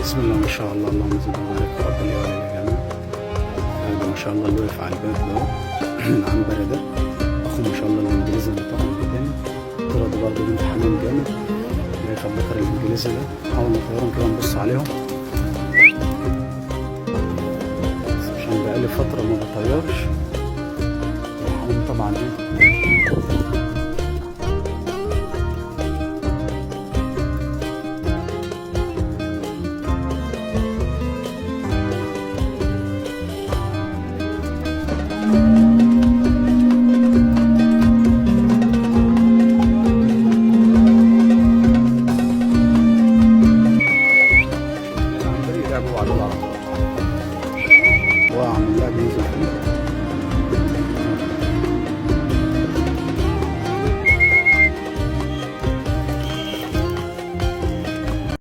بسم الله ما شاء الله، اللهم زد وبارك، ربنا يولي يا جماعة. ده ما شاء الله اللي واقف على الباب ده العنبري ده اخو ما شاء الله الانجليزي اللي طبعا قدامي. طلع ده برضه بنت حمام جامد. واقف على الذكر الانجليزي ده. نحاول نطيرهم كده نبص عليهم، بس عشان بقالي فترة ما بطيرش. الحمام طبعا ايه.